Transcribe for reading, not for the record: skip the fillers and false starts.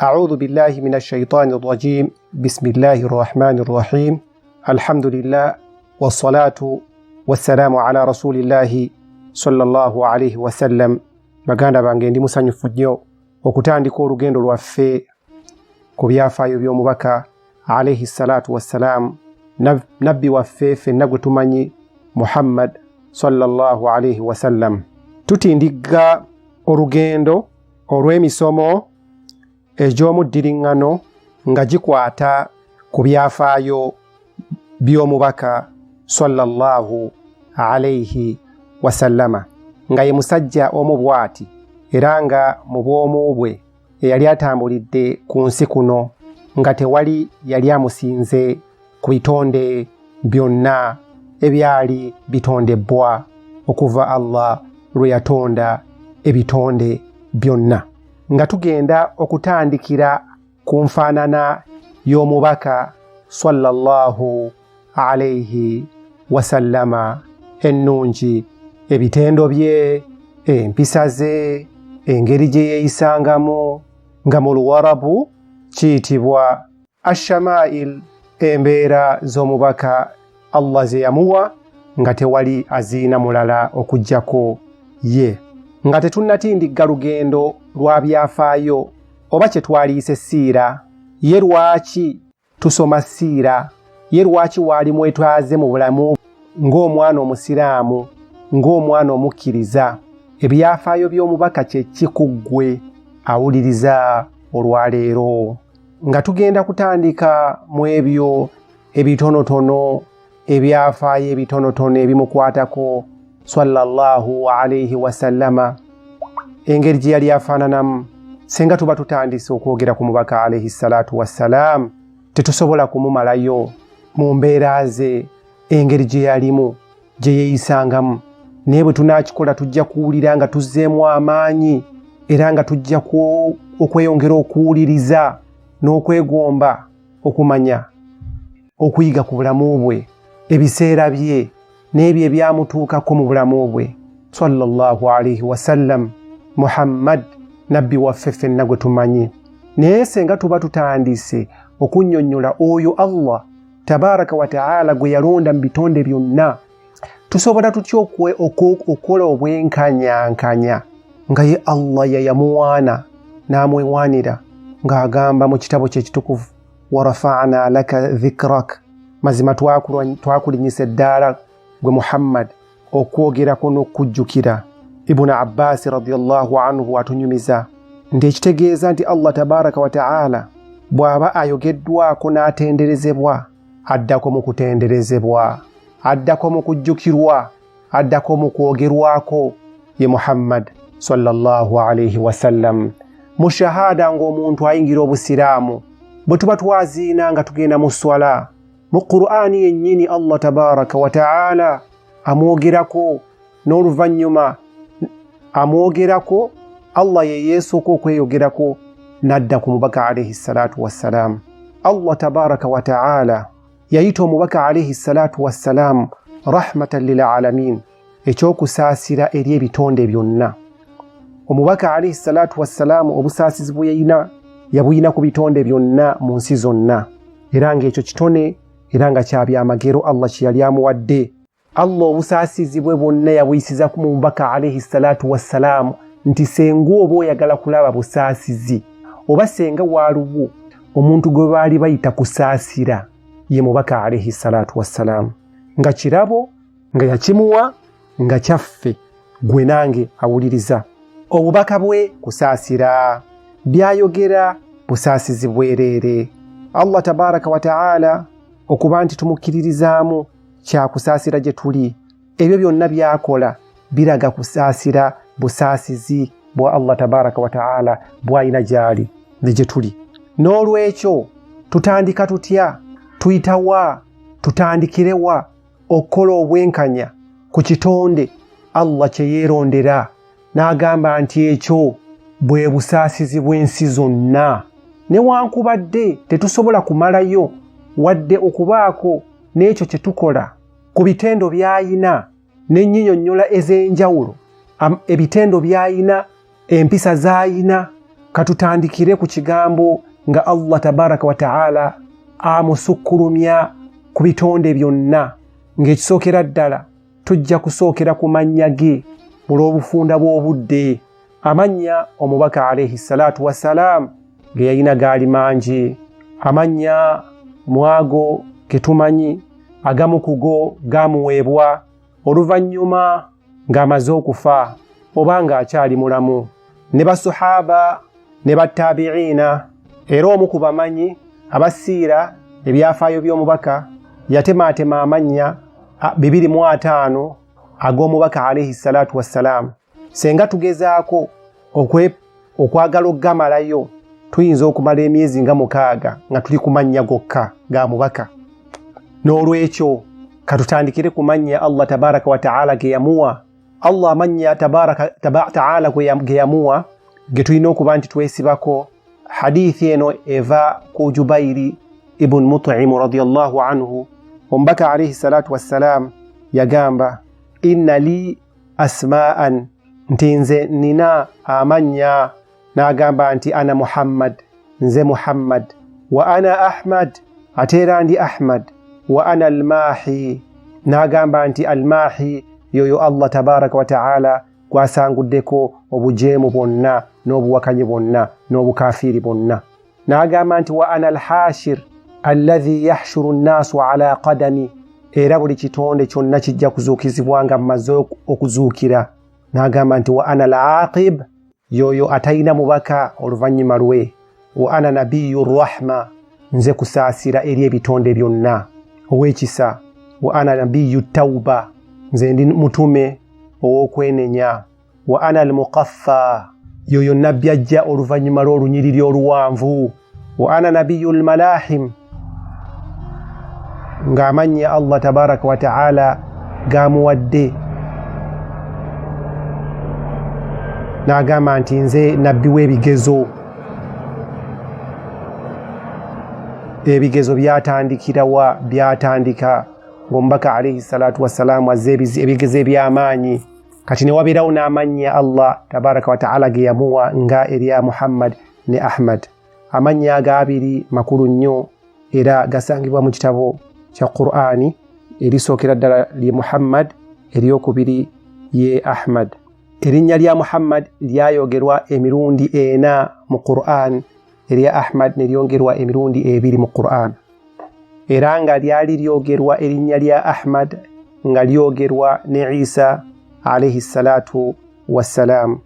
A'udhu billahi minash shaitani rrajim. Bismillahi rrahmani rrahim. Alhamdulillah wassalatu wassalamu ala rasulillahi sallallahu alaihi wasallam. Baganda bange, ndi musanyufu nnyo okutandika olugendo lwaffe ku byafaayo by'omubaka alaihi salatu wassalam, nabbi waffe ffenna gwe tumanyi, Muhammad sallallahu alaihi wasallam. Tutindigga olugendo olw'emisomo egy'omuddiriŋŋano nga gikwata ku byafaayo by'omubaka sallallahu alaihi wasallama, nga ye musajja omu bw'ati era nga mu bwomu bwe eyali atambulidde ku nsi kuno nga tewali yali amusinze ku bitonde byonna ebyali bitondebwa okuva Allah lwe yatonda ebitonde byonna. Nga tugenda okutandikira ku nfaanana y'omubaka sallallahu alaihi wasallama ennungi, ebitendo bye, empisa ze, engeri gye yeeyisangamu, nga mu Luwarabu kiyitibwa ashamail, embeera z'omubaka Allah ze yamuwa nga tewali aziina mulala okuggyako ye. Nga tetunnatindigga lugendo lwa byafaayo oba kye twaliise siira, ye lwaki tusoma siira, ye lwaki waali mwetwaze mu bulamu ng'omwana omusiraamu, ng'omwana omukkiriza, ebyafaayo by'omubaka kye ki ku ggwe awuliriza olwaleero? Nga tugenda kutandika mu ebyo ebitonotono, ebyafaayo ebitonotono ebimukwatako sallallahu alaihi wasallama, engeri gye yali afaananamu. Singa tuba tutandise okwogera ku mubaka alaihi salatu wassalam, tetusobola kumumalayo mu mbeera ze, engeri gye yalimu, gye yeeyisangamu. Naye bwe tunaakikola, tujja kuwulira nga tuzzeemu amaanyi era nga tujja okweyongera okuwuliriza n'okwegomba okumanya, okuyiga ku bulamu bwe, ebiseera bye n'ebyo ebyamutuukako mu bulamu bwe sallallahu alaihi wasallam, Muhammad nabbi waffe ffenna gwe tumanyi. Naye senga tuba tutandise okunnyonnyola oyo Allah tabaraka wa taala gwe yalonda mu bitonde byonna, tusobola tutya okukola obwenkanyankanya nga ye Allah yayamuwaana n'amwewaanira, ng'agamba mu kitabo kye ekitukuvu, warafa'na laka dhikrak, mazima twakulinyisa eddaala gwe Muhammad okwogerako n'okujjukira. Ibunu Abbasi radiyallahu anhu atunyumiza nti ekitegeeza nti Allah tabaraka wa taala bw'aba ayogeddwako n'atenderezebwa, addako mu kutenderezebwa, addako mu kujjukirwa, addako mu kwogerwako ye Muhammad sallallahu alaihi wasallam. Mu shahada ng'omuntu ayingira obusiraamu, bwe tuba twaziina nga tugenda mu swala, mu Qur'ani yennyini Allah tabaraka wa taala amwogerako, n'oluvannyuma amwogerako Allah ye yeesooka okweyogerako n'adda ku mubaka alaihi salatu wassalam. Allah tabaraka wa taala yayita omubaka alaihi salatu wassalam rahmatan lil alamin, ekyokusaasira eri ebitonde byonna. Omubaka alaihi salatu wassalam obusaasizi bwe yayina yabuyina ku bitonde byonna mu nsi zonna, era ng'ekyo kitone era nga kyabyamagero Allah kye yali amuwadde. Allah obusaasizi bwe bwonna yabuyisiza ku mubaka alaihi salatu wassalaamu, nti senga oba oyagala kulaba busaasizi oba senga waaliwo omuntu gwe baali bayita kusaasira, ye mubaka alaihi salatu wassalaamu, nga kirabo nga yakimuwa nga kyaffe gwe nange awuliriza. Obubaka bwe kusaasira, byayogera busaasizi bwereere. Allah tabaraka wa taala okuba nti tumukkiririzaamu kyakusaasira gye tuli, ebyo byonna byakola biraga kusaasira, busaasizi bwa Allah tabaraka wa taala bw'alina gy'ali ne gye tuli. N'olwekyo tutandika tutya, tuyitawa, tutandikirewa okukola obwenkanya ku kitonde Allah kye yeerondera n'agamba nti ekyo bwe busaasizi bw'ensi zonna? Newankubadde tetusobola kumalayo wadde okubaako n'ekyo kye tukola ku bitendo by'ayina n'ennyinyonnyola ez'enjawulo, ebitendo by'ayina, empisa z'ayina, Katutandikire ku kigambo nga Allah tabaraka wa taala amusukkulumya ku bitonde byonna. Ng'ekisookera ddala tujja kusookera ku mannya ge olw'obufunda bw'obudde. Amannya omubaka alaihi salatu wassalaamu ge yalina gaali mangi. Amannya mwago ge tumanyi, agamu ku go gaamuweebwa oluvannyuma ng'amaze okufa oba ng'akyali mulamu, ne basuhaba ne battabiina. Era omu ku bamanyi abasiira ebyafaayo by'omubaka yatemaatema amannya 25 ag'omubaka alaihi salatu wassalaamu. Senga tugezaako okwagala okugamalayo, tuyinza okumala emyezi nga 6 nga tuli ku mannya gokka ga mubaka. N'olwekyo katutandikire ku mannya Allah tabaraka wa taala ge yamuwa. Allah amannya tabaraka taala ge yamuwa ge tulina okuba nti twesibako. Hadithi eno eva ku Jubairi ibn Mut'im radiyallahu anhu. Omubaka alayhi salatu wassalam yagamba, inna li asma'an, nti nze nina amannya. N'agamba nti ana Muhammad, nze Muhammad, wa ana Ahmad, ate era ndi Ahmad, wa ana almahi. N'agamba nti almahi yoyo Allah tabaraka wa taala gwasanguddeko obujeemu bwonna n'obuwakanyi bwonna n'obukafiiri bwonna. N'agamba nti wa ana alhashir alladhi yahshuru nnaasu ala qadami, era buli kitonde kyonna kijja kuzuukizibwa nga mmaze okuzuukira. N'agamba nti wa ana alaqib, yoyo atalina mubaka oluvannyuma lwe. Wa ana nabiyu rahma, nze kusaasira eri ebitonde byonna ow'ekisa. Wa ana nabiyu tauba, nze ndi mutume ow'okwenenya. Wa ana almuqaffa, yoyo nabbi ajja oluvannyuma lw'olunyiriri oluwanvu. Wa ana nabiyu lmalahim, ng'amannya Allah tabaraka wa taala gamuwadde. N'agamba nti nze nabbi w'ebigezo. Ebigezo byatandikira wa? Byatandika ng'omubaka alaihi salatu wassalaamu azze ebigezo eby'amaanyi. Kati ne wabeerawo n'amannya Allah tabaraka wa taala ge yamuwa nga erya Muhammad ne Ahmad. Amannya ago abiri makulu nnyo era gasangibwa mu kitabo kya Qur'ani. Erisookera ddala lye Muhammad, eryokubiri ye Ahmad. Erinnya lya Muhammad lyayogerwa emirundi 4 mu Qur'an, erya Ahmad ne lyongerwa emirundi 2 mu Qur'an. Era nga lyali lyogerwa erinnya lya Ahmad nga lyogerwa ne Isa alayhi salatu wassalam.